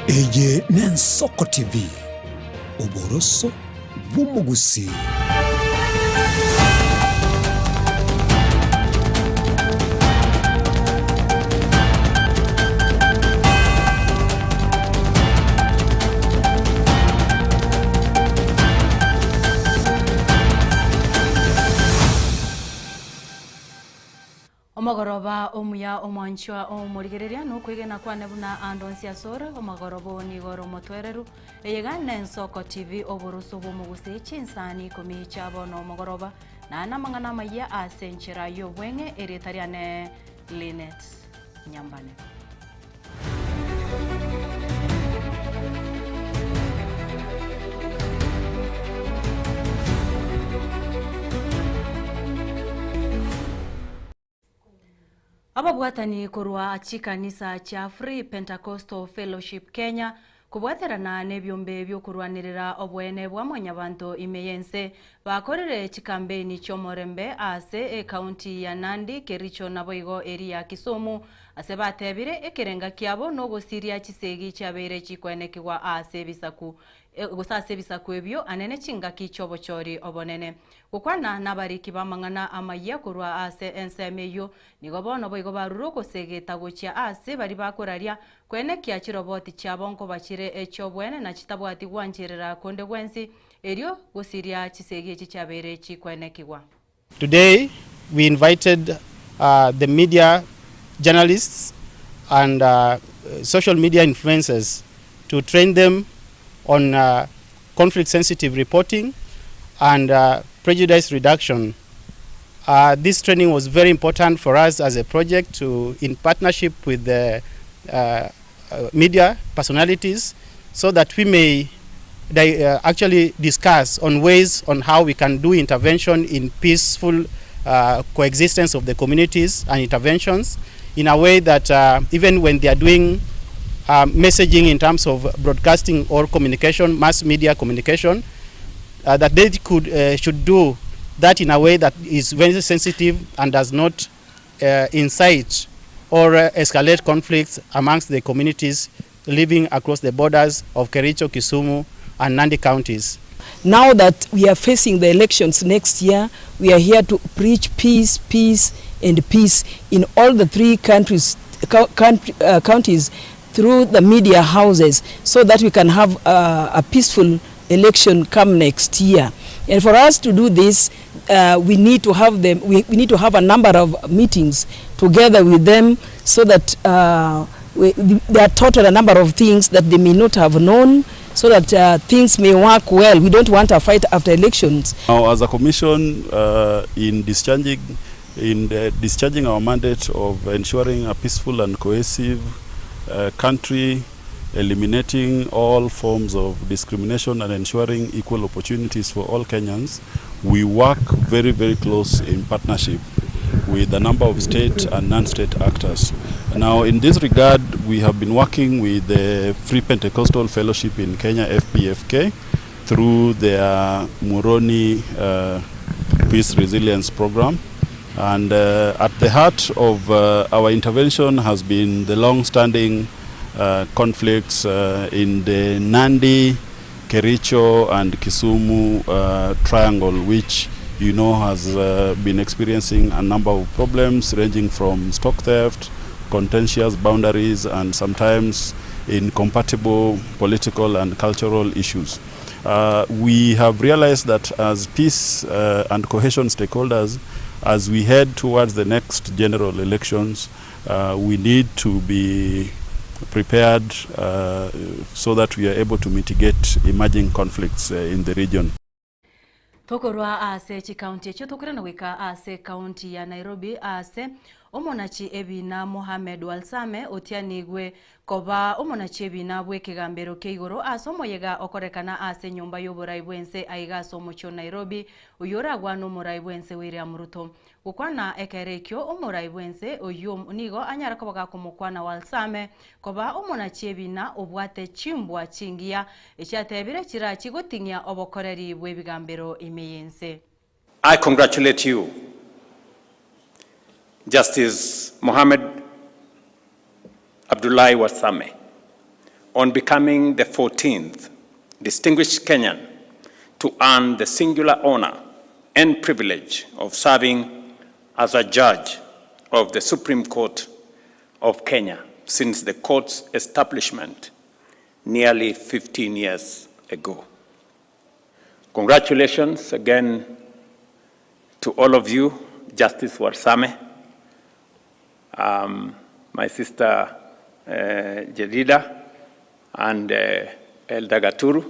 Eye n'Ensoko TV, oboroso bw'omogusii. Omogoroba omuya omwanchwa omorigereria nokwegena kwane buna ande onsi asore, omogoroba oo nigo ore omotwereru. Eye iga nensoko TV oboroso bw'omogusii chinsani ikomi chia bono omogoroba, naye namang'ana amayia ase enchera y'obweng'e erieta riane Linet Nyambane. Ababwatani korwa chikanisa chia Free Pentecostal Fellowship Kenya kobwaterana nebiombe biokorwanerera oboene bwa mwanyabanto ime yense bakorire chikambeini chiomorembe ase ecounty ya Nandi, Kericho naboigo eria ya Kisumu ase batebire ekerenga kiabo nogosiria chisegi chiabeire chikoenekigwa ase ebisaku gose ase ebisaku ebio anene chingaki chiobochori obonene. Gokwana nabariki b'amang'ana amayia korwa ase ensemo eyio, nigo bono boigo barure ogosegeta gochia aase baria bakoraria, koenekia chiroboti chiabo nkoba chire echi'obwene na chitabwati gwancherera konde gwensi, erio gosiria chisegi echi chiabeire chikoenekigwa. Today we invited the media journalists and social media influencers to train them on conflict sensitive reporting and prejudice reduction. This training was very important for us as a project to in partnership with the media personalities so that we may actually discuss on ways on how we can do intervention in peaceful coexistence of the communities and interventions in a way that even when they are doing messaging in terms of broadcasting or communication, mass media communication, that they could should do that in a way that is very sensitive and does not incite or escalate conflicts amongst the communities living across the borders of Kericho, Kisumu and Nandi counties. Now that we are facing the elections next year, we are here to preach peace, peace and peace in all the three countries, country, counties through the media houses so that we can have a peaceful election come next year. And for us to do this, we need to have them, we, we need to have a number of meetings together with them so that we, they are taught a number of things that they may not have known so that things may work well. We don't want a fight after elections. Now, as a commission, in discharging, in discharging our mandate of ensuring a peaceful and cohesive country, eliminating all forms of discrimination and ensuring equal opportunities for all Kenyans, we work very, very close in partnership with a number of state and non-state actors. Now, in this regard, we have been working with the Free Pentecostal Fellowship in Kenya, FPFK, through their Moroni Peace Resilience Program. And at the heart of our intervention has been the long-standing conflicts in the Nandi, Kericho and Kisumu triangle, which you know has been experiencing a number of problems ranging from stock theft, contentious boundaries and sometimes incompatible political and cultural issues. We have realized that as peace and cohesion stakeholders, as we head towards the next general elections, we need to be prepared so that we are able to mitigate emerging conflicts in the region. Tokorwa ase chikaunti echio tokoirana goika ase ekaunti ya Nairobi ase omonachi ebina Mohamed Warsame otianigwe koba omonachi ebina bw'ekegambero kia igoro ase omoyega okorekana ase enyomba y'oborai bw'ense aiga ase omochie o Nairobi oyio oragwane omorai bw'ense William Ruto. Gokwana ekero ekio omorai bw'ense oyio nigo anyare koba gakomokwana Warsame koba omonachi ebina obwate chimbwa chingiya echiatebire chirachie goting'ia obokoreri bw'ebigambero ime y'ense. I congratulate you, Justice Mohamed Abdullahi Warsame. on becoming the 14th distinguished Kenyan to earn the singular honor and privilege of serving as a judge of the Supreme Court of Kenya since the court's establishment nearly 15 years ago. Congratulations again to all of you, Justice Warsame, um, my sister uh, Jedida, and uh, Elder Gaturu,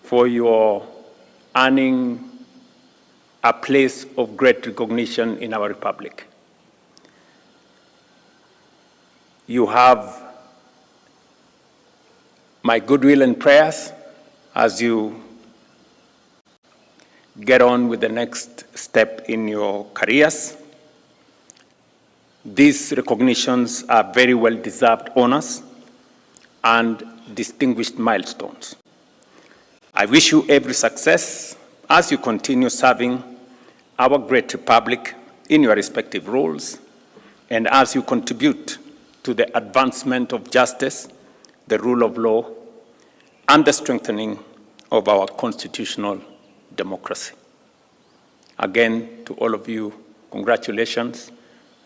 for your earning a place of great recognition in our republic. You have my goodwill and prayers as you get on with the next step in your careers. These recognitions are very well deserved honors and distinguished milestones. I wish you every success as you continue serving our great republic in your respective roles and as you contribute to the advancement of justice, the rule of law, and the strengthening of our constitutional democracy. Again, to all of you, congratulations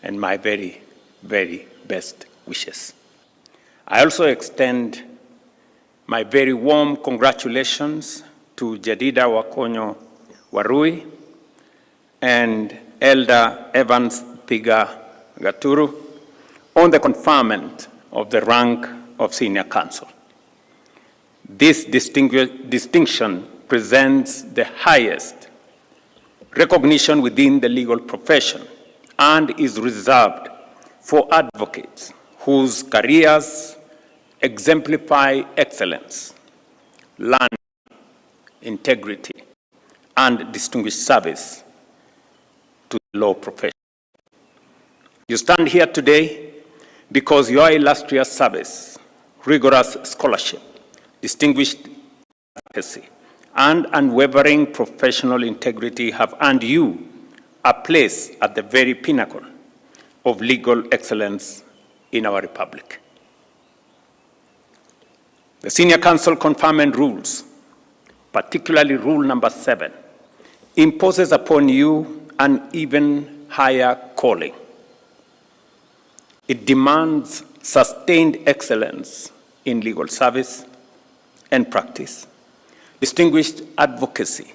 and my very, very best wishes. I also extend my very warm congratulations to Jedida Wakonyo Warui and Elder Evans Piga Gaturu on the conferment of the rank of senior counsel. This distinction presents the highest recognition within the legal profession and is reserved for advocates whose careers exemplify excellence, learning, integrity, and distinguished service to the law profession. You stand here today because your illustrious service, rigorous scholarship, distinguished advocacy, and unwavering professional integrity have earned you a place at the very pinnacle of legal excellence in our republic. The Senior Counsel Conferment Rules, particularly Rule Number 7, imposes upon you an even higher calling. It demands sustained excellence in legal service and practice, distinguished advocacy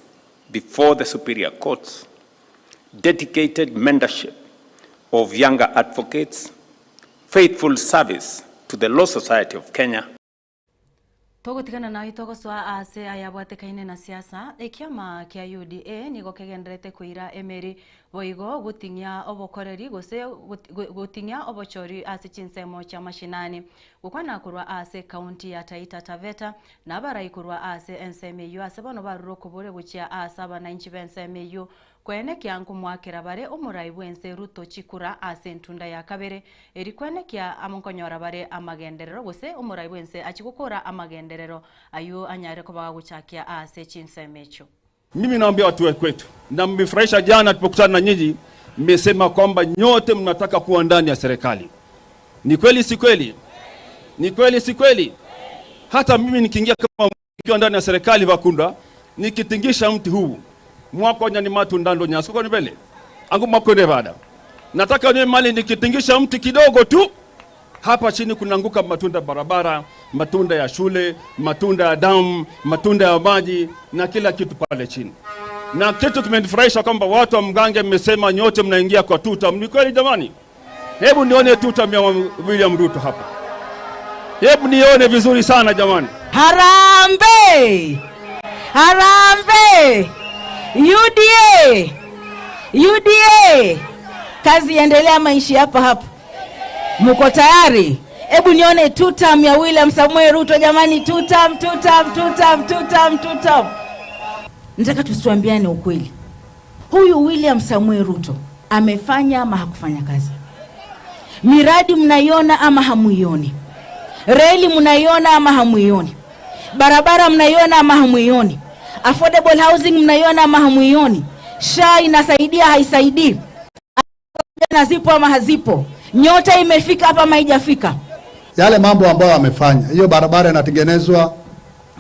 before the superior courts, dedicated mentorship of younger advocates, faithful service to the Law Society of Kenya. Togotigana naye togosoa aase ayabwatekaine na siasa, ekiama kia UDA nigo kegendererete koira emeri boigo goting'ia obokoreri gose goting'ia obochori ase chinsemo chia mashinani. Gokwana korwa ase ekaunti ya Taita Taveta na abarai korwa ase ensemo eyio ase bono barure okobore gochia ase abanainchi b'ensemo eyio Koenekia nkomoakera bare omorai bw'ense Ruto chikura ase entunda ya kabere, eri koenekia amo nkonyora bare amagenderero gose omorai bw'ense achie gokora amagenderero ayio anyare koba gagochakia aase chinsemo echio. Mimi naambia watu wa kwetu, na mmefurahisha jana tulipokutana na nyinyi, mmesema kwamba nyote mnataka kuwa ndani ya serikali. Ni kweli si kweli? Ni kweli si kweli? Hata mimi nikiingia kama nikiwa ndani ya serikali Vakunda, nikitingisha mti huu mwakonya ni matunda ndo nyasi kwa mbele angu mwakwende bada. Nataka niwe mali nikitingisha mti kidogo tu hapa chini kunaanguka matunda barabara, matunda ya shule, matunda ya damu, matunda ya maji na kila kitu pale chini. Na kitu kimenifurahisha kwamba watu wa Mgange mmesema nyote mnaingia kwa tuta. Ni kweli jamani? Hebu nione tuta ya William Ruto hapa, hebu nione vizuri sana jamani. Harambee! Harambee! UDA! UDA! Kazi iendelea, maishi hapa hapa. Muko tayari? Hebu nione two term ya William Samuel Ruto jamani, two term, two term, two term, two term, two term. Nataka tusiambiane ukweli. Huyu William Samuel Ruto amefanya ama hakufanya kazi? Miradi mnaiona ama hamuioni? Reli mnaiona ama hamuioni? Barabara mnaiona ama hamuioni? Affordable housing mnaiona ama hamuioni? SHA inasaidia haisaidii? Na zipo ama hazipo? Nyota imefika hapa ama haijafika? Yale mambo ambayo amefanya, hiyo barabara inatengenezwa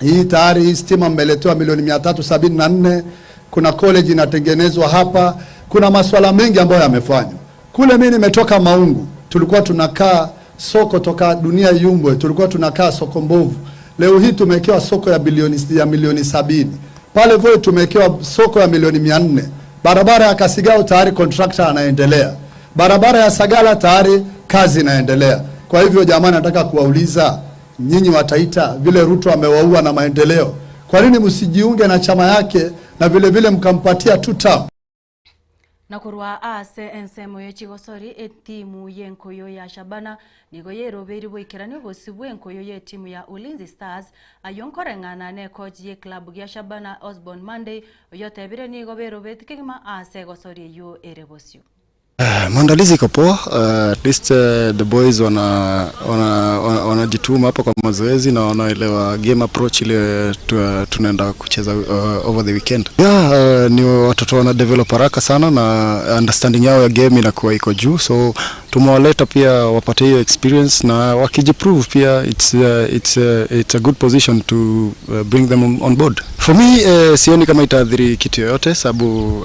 hii tayari, hii stima mmeletewa milioni 374, kuna college inatengenezwa hapa, kuna masuala mengi ambayo yamefanywa kule. Mimi nimetoka Maungu, tulikuwa tunakaa soko toka dunia yumbwe, tulikuwa tunakaa soko mbovu. Leo hii tumewekewa soko ya bilioni ya milioni 70 pale Voi tumewekewa soko ya milioni 400. Barabara ya Kasigao tayari contractor anaendelea, barabara ya Sagala tayari kazi inaendelea. Kwa hivyo jamani, nataka kuwauliza nyinyi Wataita, vile Ruto amewaua na maendeleo, kwa nini msijiunge na chama yake na vile vile mkampatia two term? Na korwa ase ensemo ye chigosori, etimu y'enkoyo ya Shabana nigo yerobeirie boikeranu obosio bw'enkoyo y'etimu ya Ulinzi Stars, ayio nkoreng'ana n'ekochi y'eclub gia Shabana Osborne Monday, oyio otebire nigo berobeti kegima ase egosori eyio ere bosio. Maandalizi iko poa, at least the boys wanajituma hapa kwa mazoezi na wanaelewa game approach ile tunaenda kucheza over the weekend. Yeah, ni watoto wana develop haraka sana na understanding yao ya game inakuwa iko juu, so tumewaleta pia wapate hiyo experience na wakijiprove pia it's a good position to bring them on board. For me sioni kama itaathiri kitu yoyote sababu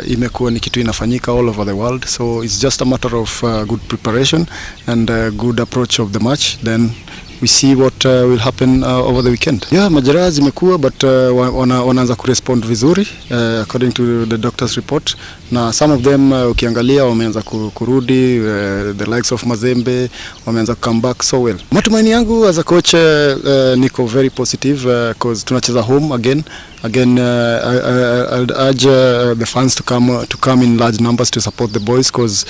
imekuwa ni kitu inafanyika all over the world, so it's just a matter of good preparation and good approach of the match, then we see what will happen over the weekend. Yeah, majeraha zimekuwa but wanaanza kurespond vizuri according to the doctor's report, na some of them ukiangalia wameanza kurudi, the likes of Mazembe wameanza come back so well. Matumaini yangu as a coach, niko very positive cause tunacheza home again again. I'll urge the fans to come in large numbers to support the boys cause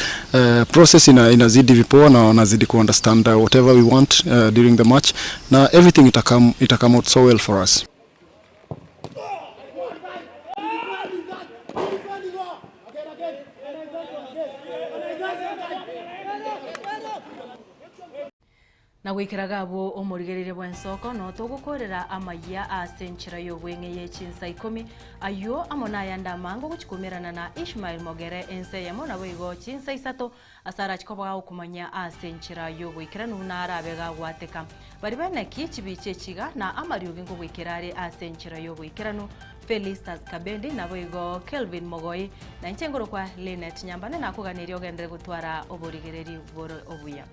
process inazidi vipoa na wanazidi ku understand whatever we want during the match na everything ita come out so well for us. Na goikeraga abwo omorigereria bw'ensoko no togokorera amaya ase enchera y'obweng'e ye chinsa 10 aywo amo nayanda amango gochikumerana na Ishmael Mogere ense eyemo nabo igo chinsa 3 ase arachikoba okomanya ase enchera y'oboikeranu buna arabe gagwateka bari beneki chibichi echiga na amariogi nkogoikera are ase enchera y'oboikeranu Felistas Kabendi nabo igo Kelvin Mogoi na inche ngoro kwa Linet Nyambane nakuganeria ogendere gotwara oborigereri bore obuya.